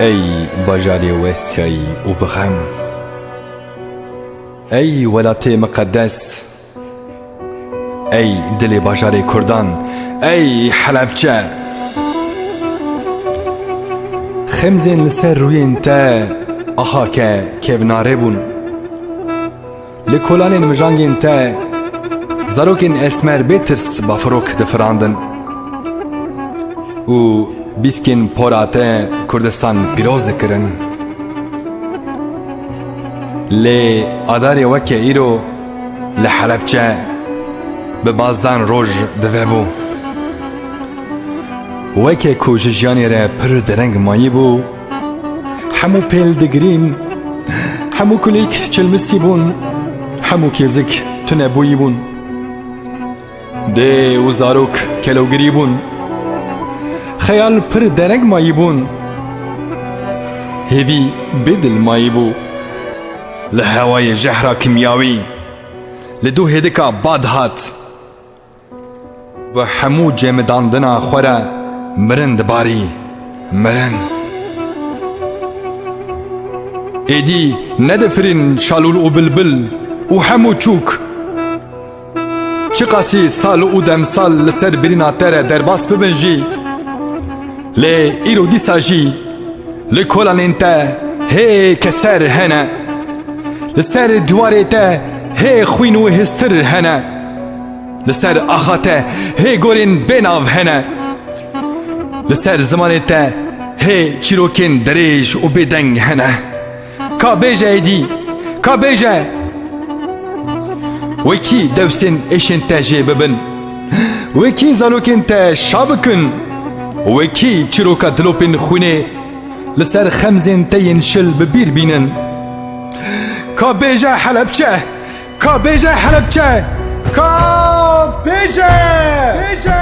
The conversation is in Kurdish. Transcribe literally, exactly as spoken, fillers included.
Ey bajarê westiyayî û bi xem. Ey welatê miqedes. Ey dilê bajarê Kurdan. Ey Helebçe. Xemzên li ser rûyên te axake kevnare bûn. Li kolanên mijangên te zarokên esmer bê tirs bafirok difirandin û bîskên pora te Kurdistan pîroz dikirin. Lê adarê weke îro li Helebçe bi bazdan roj divebû. Weke ku ji jiyanê re pir dereng mayî bû, hemû pêl digirîn, hemû kulîlk çilmisî bûn, hemû kêzik tunebûyî bûn. Dê û zarok kelewgirî bûn. Xeyal pir dereng mayî bûn. Hêvî bêdil mayî bû. Li hewayê jehra kîmyawî, li dû hêdika bad hat. Bi hemû cemidandina xwe re mirin dibarî, mirin. Êdî nedifirîn şalûl û bilbil û hem û çûk. Çiqasî sal û demsal li ser birîna te re derbas bibin jî, lê îro dîsa jî li kolanên te hê keser hene. Li ser diwarê te hê xwîn û hêstir hene. Li ser axa te hê gorên bênav hene. Li ser zimanê te hê çîrokên dirêj û bêdeng hene. Ka bêje êdî, ka bêje. Wekî dewsên êşên te jê bibin. Wekî zarokên te şa bikin. Wekî çîroka dilopên xwînê li ser xemzên te yên şil bi bîr bînin. Ka bêje Helebçe, ka bêje Helebçe, ka bêje, bêje.